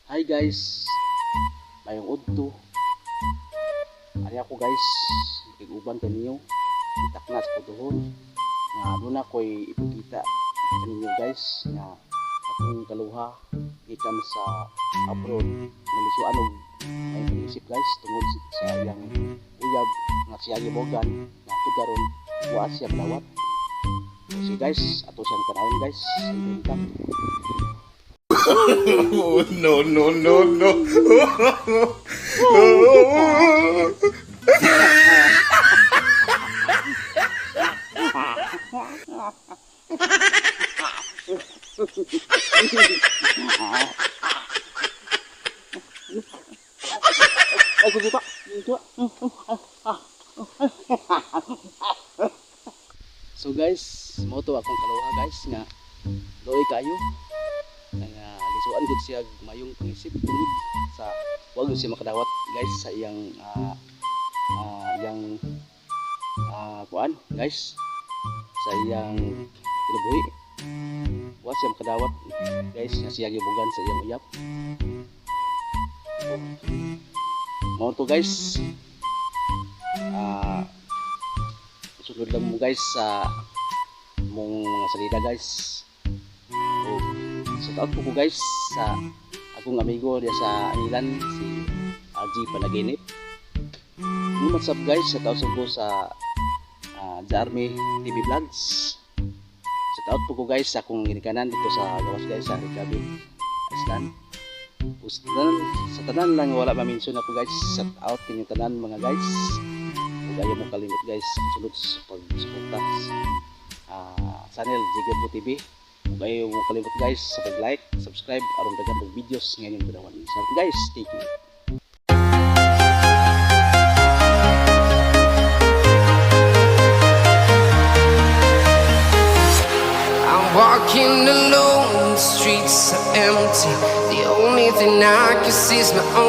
Hi guys, maayong udto. Ari ako guys, makig-uban kaninyo. Itakna sa kutuhon. Nga duna ko'y ipakita kaninyo guys, nga akong kaluha gikan sa abroad. Nalisuan og maayong pag-isip guys, tungod sa iyang uyab nga siya gibogan nga hangtod karon wa siya madawat. So guys, ato siyang tanawon guys, sa ibang. Oh, no, no, no, no. Ay, sige pa. So guys, mao to akong kaluha guys nga luoy kayo. Nga lisuan gud siya mayong pangisip tungod sa wa gud siya makadawat guys sa iyang iyang kuan guys, sa iyang kinabuhi. Wa siya makadawat guys nga siya gibugan sa iyang uyab. Mao to guys. Sunod lang mo guys sa mong mga salida guys. O, shout out po ko guys sa akong amigo diya sa Angilan, si RG Panaginip. What's up guys, shout out ko sa The Army TV Vlogs. Shout out po ko guys sa akong ginikanan dito sa gawas guys, sa Reykjavik, Iceland. O, sa tanan lang wala ma-mention ako guys, shout out kinyong tanan mga guys. Ug ayaw mo kalimot guys, sunod sa pagsuporta sa channel Jigabo TV. Ug ayaw mo kalimot guys sa pag-like, subscribe aron daghan pag videos ngayon tan-awan. Salamat guys, thank you. I'm walking alone, the streets are empty. The only thing I can see is my own.